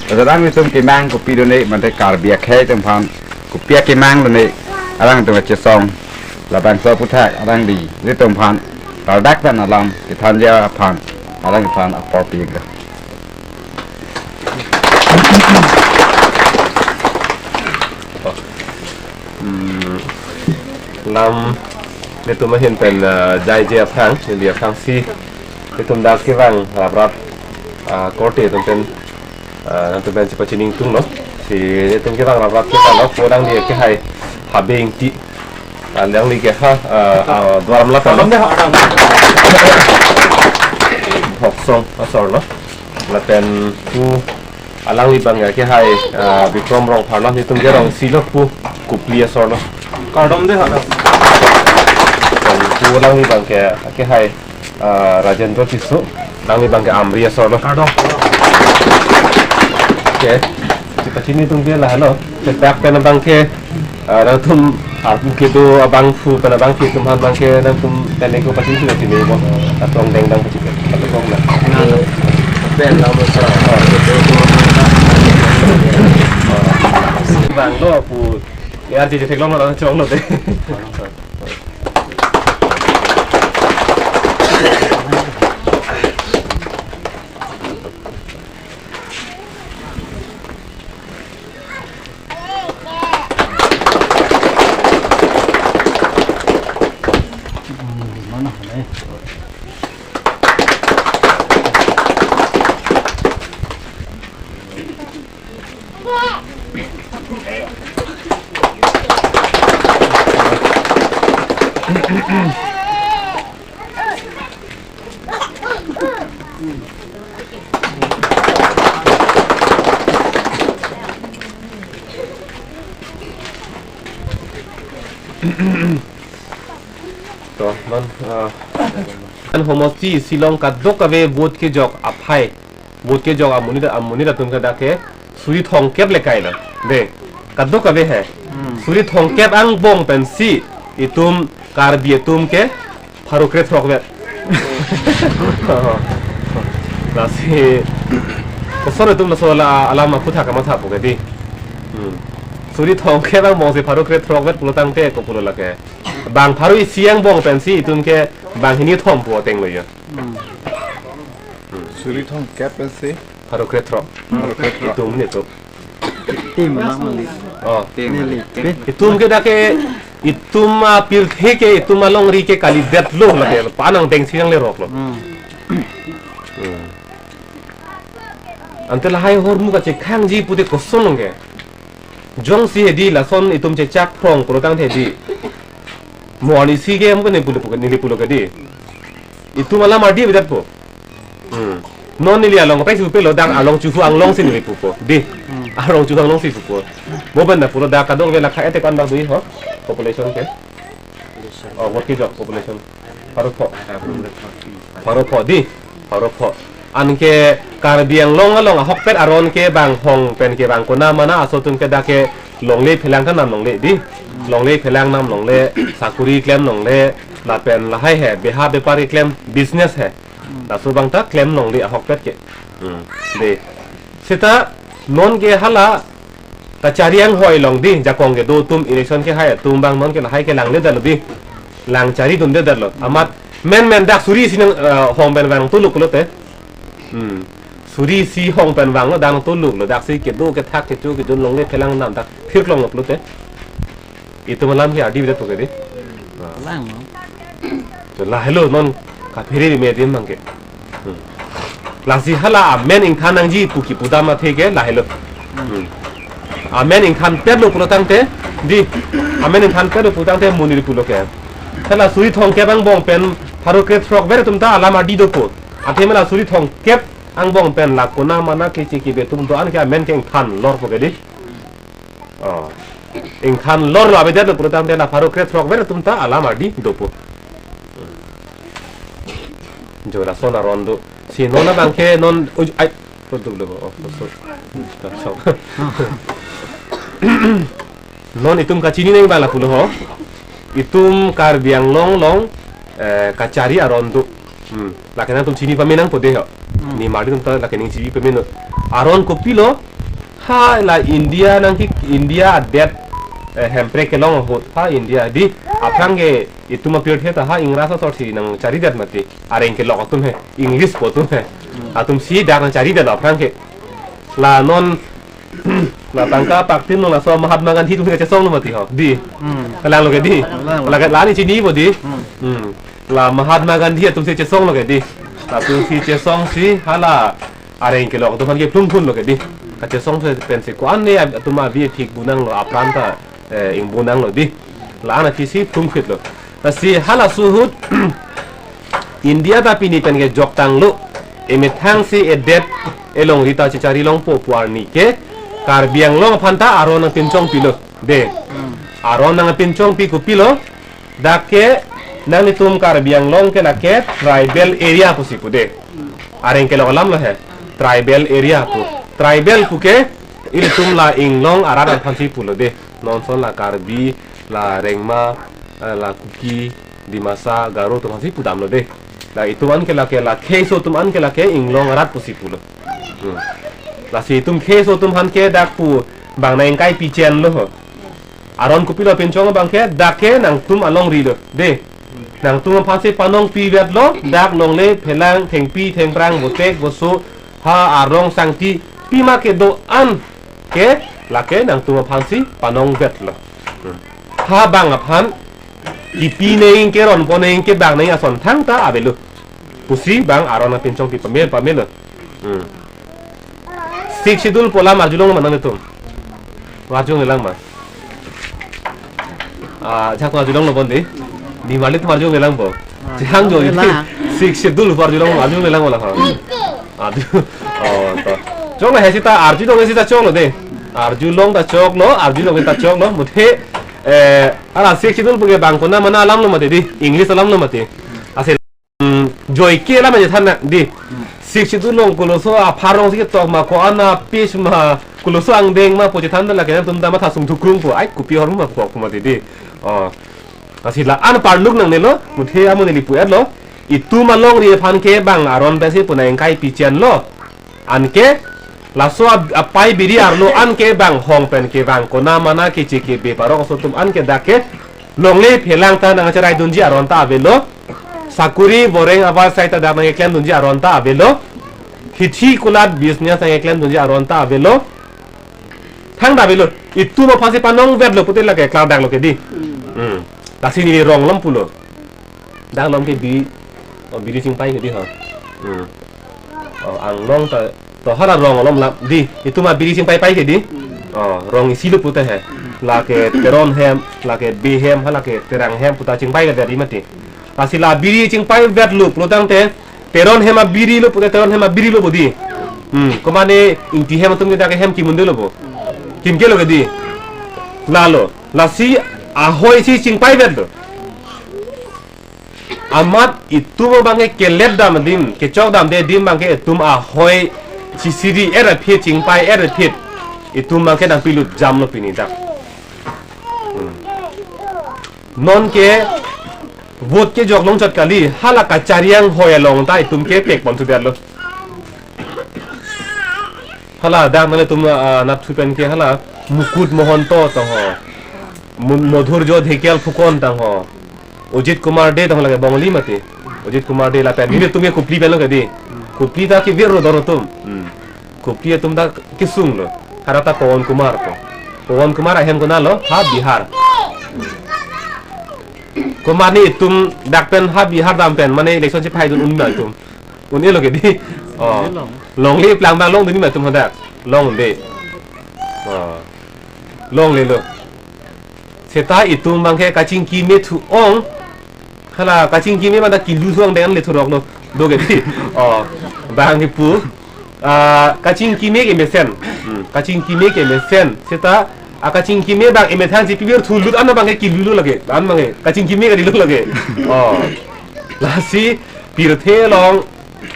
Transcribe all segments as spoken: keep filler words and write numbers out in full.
Laso alanglitum kemang kopi done, mate Karbi akhei atum aphan kopi akemang done, alangtum kachesong. Labangso aphuthak alangli ilitum aphan ladak pen alam kethanji aphan alangphan apor pilo. Hmm, lam netum ahin pen, ah, jaije aphrang, neli aphrangsi netum dak kevang raprap, ah, korte atum pen, ah, netum pen chepachini ingtunglo. Si netum kevang raprap kevanglo, pu alangli kehai Habe Ingti. Alangli ke ha, ah, ah, Duar Amla pen. Hoksong asorlo. Lapen pu alangli abang kehai, ah, Bikrom Rongpharlo, netum ke Rongsi lo, pu Kopili asorlo. Kardom dei ha. Lapen pu alangli abang ke, kehai, ah, Rajendra Tisso, alangli abang ke Amri asorlo. Kardom. Oke. Chepachini ingtung ke lahelo. Setak pen abang ke, ah, nangtum arpu kedo abangphu pen abangphi atum aphan abang ke nangtum pen ko pachini chini bo. Atong deng dang pachini. Atong na. Pen na mo sa. Bang do pu. Ya, jadi theklong na chong lo dei. To, non, ah, an homosti isi along kadokave vote kejok aphai, vote kejok amonit, amonit atum ke dak ke suri thomkep le kailo. Dei, kadokave he. Hmm. Suri thomkep angbong pensi itum Karbi atum ke pharo krethrok vet. Lasi koson itum laso la alam aphuthak kamathapo ke dei. Hmm. Suri thomkep angbong si pharo krethrok vet pulo tangte ko pulo lake. Bang pharo isi angbong pensi itum ke bang hini thom pu ateng lo ya. Hmm. Suri thomkep pensi pharo krethrok. Pharo krethrok. Itum netum. Tim ma mali. Oh. Neli. Itum ke dak ke, itum apirthe ke, itum alongri ke kalidetlo lake, pa nangdengsi nangleroklo. Hmm. Hmm. Ante lahai ahormu kachekhangji pute koson ke. Jongsi hedi lason itum chechak phrong pulo tangte hedi. Mo ani si ke mo ke neli pulo, neli pulo ke dei. Itum alam ardi avedetpo. Hmm. Non neli along kapai si pupelo, dak arlong chuhu anglong si neli pupo. Dei. Hmm. Arlong chuhu anglong si pupo. Mo pen na pulo dak kadokave lakha etek an bak dui ho. Population ke. Oh, vote kejok population. Pharo pho. Pharo pho dei. Pharo pho. Anke Karbi Anglong along ahokpet aron ke bang hong pen ke bang konat mana aso atum ke dak ke longle phelang tha nam longle dei. Longle phelang nam longle, sakuri klem longle, lapen lahai he, beha bepar keklem business he. Laso abang ta klem longle ahokpet ke. Hmm. Dei. Seta non ke hala kachari anghoi along dei, jakong kedo atum election kehai atum abang non ke lahai ke langledetlo dei. Lang chari dunledetlo. Amat menmen dak suri isi nang, eh, hong pen vang tuluk pulote. Hmm. Suri isi hong pen vanglo, dak tuluklo, daksi kedo kethak kecho kejun longle phelang nam dak thirklonglo pulote. Itum alam ke ardi avedetpo ke dei. Lang lo. To lahelo non kaphere me dim abang ke. Hmm. Lasi hala amen ingthan nangji pu kepudam athe ke lahelo. Hmm. Amen ingthanpetlo pulo tangte dei. Amen ingthanpetlo pulo tangte monit pulo ke. Hala suri thomkep angbong pen pharo krethrok vet atum ta alam ardi dopo. Athe mela suri thomkep angbong pen la konat mana keche kebe atum do-an ke amen ke ingthan lorpo ke dei. Oh. Ingthan lorlo avedetlo pulo tangte la pharo krethrok vet atum ta alam ardi dopo. Jo lason aron do. Si non abang ke non uj-, ai, produk lo. Oh, so. Non itum kachini nang bala pulo ho. Itum Karbi Anglong along, eh, kachari aron do. Hmm. Lake nangtum chini pame nangpo dei ho. Hmm. Ni mari atum ta lake ning chini pame non. Aron kopilo, Ha la India nangke India adet, eh, Hemprek kelong ahut ha India di aphrang ke itum apirthe ta ha Ingras asor si nangcharidet mati areng kelok atum he English po atum he atum si dak nangcharidet lo aphrang ke la non la tangka paktin lo laso Mahatma Gandhi atum ke chesong lo mati ho di Hmm. Kalang lo ke di Kalang lo. La ke la ni chini po di Hmm. Hmm. La Mahatma Gandhi atum si chesong lo ke di la atum si chesong si hala areng kelok atum aphan ke plum phun lo ke di kachesong si pensi ko-an ne atum abi thik bunang lo apran ta eh, ing bunang lo di la ana chisi plum khit lo lasi hala suhut India ta pini pen ke joktang lo emethang si edet elongri ta chechari longpo pu arni ke Karbi Anglong aphan ta aron nangpinchong pilo de aron nangpinchong pi kopilo dak ke nanglitum Karbi Anglong ke lake tribal area pusi pu de areng kelok alam lo he tribal area pu tribal pu ke ilitum la inglong arat aphan si pulo de non son la Karbi la Rengma eh, la Kuki Dimasa Garo atum aphan si pudam lo de la itum an ke lake la kheiso atum an ke lake inglong arat pusi pulo Hmm. Lasi itum kheiso atum aphan ke dak pu bang nang ingkai pichen lo ho aron kopilo pinchong abang ke dak ke nangtum alongri lo de nangtum aphan si panong pivet lo dak longle phelang thengpi thengphrang votek voso ha arong sangti pima kedo an ke lake nangtum aphan si panong vet lo ha bang aphan kipi neng ke ronpo neng ke bang neng ason thangta avelo pusi bang aron nangpinchong pi pamel pamel lo Hmm. Sixth Schedule pu alam arjulong ma nanglitum? Arjulong lang ma? Ah, jaku arjulong lo bon di. Di mali tum arjulong lang po. Chihang jo Lang. Sixth Schedule pu arjulong arjulong lang wala ha. Arju. Oh, to. Chong lo he sita arjulong sita chong lo de. Arjulong ta chok lo, arjulong ta chok lo. Muthe eh ala Sixth Schedule pu ke bang kona mana alam lo mati di. English alam lo mati. Ase mm, joike alam aja than na di. Sixth Schedule along koloso apharong si tok ma ko-an a pis ma koloso angdeng ma pu chethan da lake nangtum ta matha sung thukrung po ai kopi ahormu ma pu kok ma di di. Oh. Lasi la an parluk nangne lo, muthe amo neli pu-et lo. Itum alongri aphan ke bang aron pensi pu nang ingkai pichen lo. Anke laso ap- apai biri arlo anke bang hong pen ke bang kona mana keche kebe parok aso atum anke dak ke longle phelang ta nangcherai dunji aron ta avelo. Sakuri boreng abar sai ta dak nangkeklem dunji aron ta avelo. Hithi kulat business nangkeklem dunji aron ta avelo. Thangta avelo. Itum aphan si panong vet lo pute lake klardak lo ke di. Hmm. Lasi neli rong lom pulo. Dak lom ke biri, oh, biri chingpai ke di ha. Hmm. Oh, anglong ta to hala rong lom lam di. Itum abiri chingpai pai ke di. Oh, rong isi lo pute he. Lake Teron hem, lake Bey hem, hala ke Terang hem puta chingpai ke di mati. Lasi la biri chingpai vet lo pulo tangte Teron hem abiri lo pute Teron hem abiri lo bo di. Hmm, komane Ingti hem atum ke dak hem kimunde lo bo. Kimke lo ke di. Lalo, lasi ahoi si chingpai vet lo. Amat itum abang ke kelet dam adim, kechok damde adim abang ke itum ahoi chisiri er aphi chingpai er aphi. Itum abang ke nangpilut jam lo pini dak. Hmm. Non ke vote kejok longchot kali, hala kachari anghoi along ta itum ke pek pon sudet lo. Hala dak nanglitum ah, nap thu pen ke hala Mukut Mahanta tong ho. Mu- Madhurjya Dhekial Phukan tong ho. Ajit Kumar Dey tong ho lake Bongali mati. Ajit Kumar Dey lapen nelitum ke Kopili pen lo ke di. Kopili ta kevir lo don atum. Hmm. Kopili atum ta kesung lo. Hara ta Pawan Kumar ko. Pawan Kumar ahem kona lo ha Bihar. Komane itum dak pen ha Bihar dam pen mane election chephai dun un ma itum. Un-e lo ke di. Oh. Long. Longle plang bang long duni ma itum hadak. Long de. Oh. Longle lo. Seta itum abang ke kachingki me thu-ong. Hala kachingki me manda kilu suang dengan le thurok lo. Do ke di. Oh. Bang ke pu. Ah, kachingki me ke mesen. Hmm. Kachingki me ke mesen. Seta a kachingki me bang emethang si pibir thulut an abang ke kilu lo lake. An abang ke kachingki me ke di lo lake. Oh. Lasi pirthe along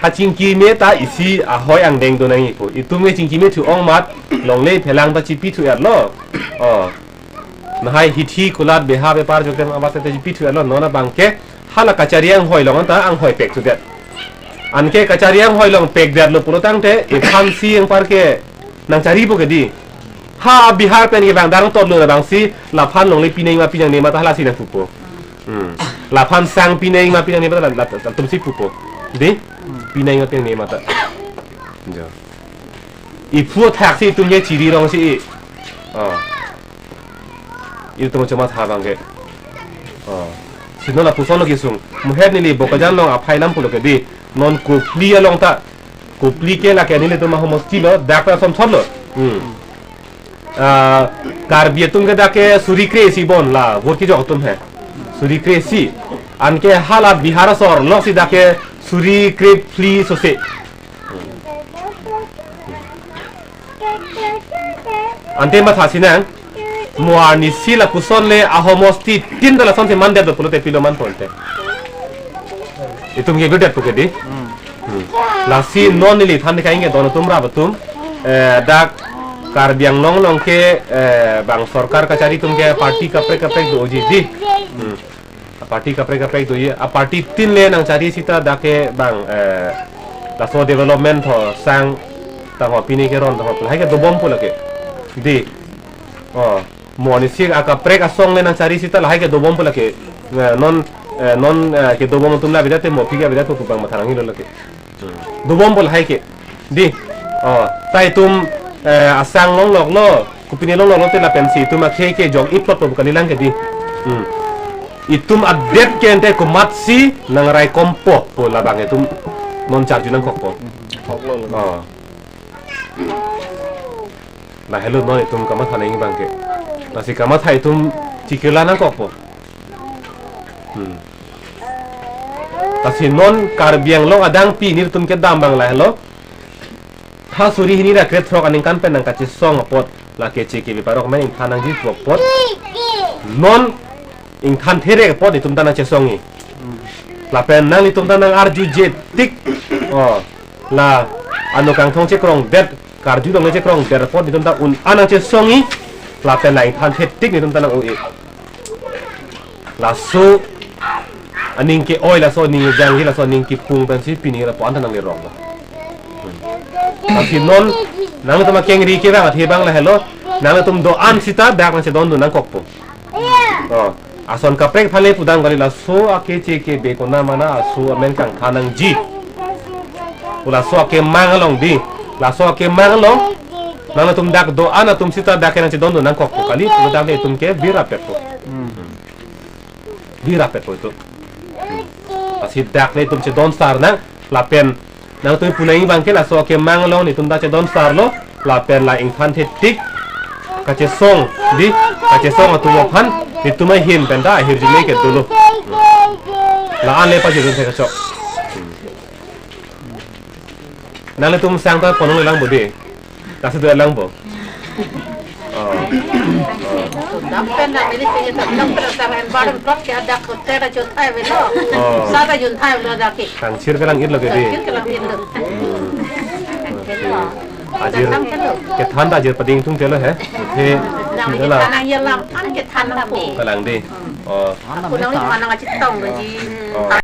kachingki me ta isi ahoi angdeng do nangji ko. Itum ke chingki me thu-ong amat longle phelang ta chipi thu-et lo. Oh. Nahai hithi kulat beha bepar jokdem abang ta chipi thu-et lo non abang ke hala kachari anghoi along ta anghoi pek thudet. Anke kachari anghoi along pekdet lo pulo tangte iphan si anpar ke Nangcharipo ke di. Ha Bihar pen kevang darang totlo labangsi laphan longle pinang ma pinangne ma ta halasi nangpupo. Hmm. Laphan sang pinang ma pinangne ma ta la, la, la, latumsi pupo. Di? Pinang ma pinangne ma ta. Jo. Iphu thaksi itum ye chiri rongsi. Oh. Itum choma tha abang ke. Oh. Si non lapuson lo kesung. Muhet neli Bokajan along aphai lam pulo ke di. Non Kopili along ta. Kopili ke lake nelitum ahomosti lo, dak ta somsot lo. Hmm. Ah, Karbi atum ke dak ke suri kre-isi bon la, vote kejok atum he. Suri kre-isi. Anke hala Bihar asor loksi dak ke suri krephli sose. Ante matha sinang, mo arnisi lapuson le ahomosti tin ta lasonsi mandetlo pulote pilo manpo ante. Itum ke birdetpo ke di. Hmm. Lasi non neli than dikha ingke don atum rap atum. Eh, dak Karbi Anglong along ke, eh, bang sorkar kachari atum ke party kaprek kaprek doji di. Hmm. A party kaprek kaprek doji, a party tin le nangchari seta dak ke bang, eh, laso development ho sang tangho pini ke ron tangho lahai ke dobompo lake. Di. Oh, mo arnisi akaprek asong le nangchari seta lahai ke dobompo lake. Eh, non, eh, non, eh, kedobom atum la bida te mo aphi ke bida ko kubang matha nanghilo lake. Dobompo lahai ke. Di. Oh, ta itum, eh, asang longloklo, kopine longloklo te lapensi itum akhei ke jok iplotpo kalilang ke di. Hmm. Itum adet ke ante komatsi nangraikompo pu labang itum non charju nangkokpo. Koklo lo. Oh. Lahelo non itum kamatha nangji abang ke. Lasi kamatha itum chikirla nangkokpo. Hmm. Lasi non Karbi Anglong adang pi nelitum kedam abang lahelo. Ha suri hini ra krethrok aningkan pen nangkachesong apot, la keche kebe parok men ingthan nangji pu apot. Non ingthan therek apot itum ta nangchesongji. Lapen nanglitum ta nang-arjuje tik. Oh, la ano kangthong chekrongdet, karju dong chekrongdet apot itum ta un-an nangchesongji. Lapen la ingthan the tik itum ta nang-o-e. Laso aning ke-oi, laso aning jangji, laso aning kipung pensi pini lapu-an ta nanglerong lo. Hmm. Lasi non nanglitum akengri kevang athe abang lahelo, nanglitum do-an seta dak nangchedondun nangkokpo. Oh, ason kaprek aphan le pudam kali, laso akeche kebe konat mana aso amen kangthan nangji. Pu laso akemang along di, laso akemang along nanglitum dak do-an atum seta dak ke nangchedondun nangkokpo kali, pu dak le itum ke birapetpo. Hmm. Birapetpo itum. Hmm. Lasi dak le itum chedon sar nang, lapen nangtum pu nangji abang ke laso akemang along nelitum ta chedon sar lo, lapen la ingthan the tik kachesong di, kachesong atum aphan nelitum ahin pen ta ahirjume ke dolo. Hmm. La-an le pajirun the kachok. Hmm. Nanglitum sang ta ponong lelang bo di. Kasi do langpo. Oh. Dampen na neli pingi tak dampen sa en baran plot ke adak hotel ajo thai velo. Oh. Sa ta jun thai velo adak ke. Kangchir kelang-irlo ke di. Kangchir kelang-irlo. Hmm. Oke. Ajir. Datang ke lo. Kethan ta ajir pading tung telo he. He. Nang hala. Kethan nang ya lam an kethan nang po. Kelang di. Oh. Aku nang ni mana ngacitong gaji. Oh.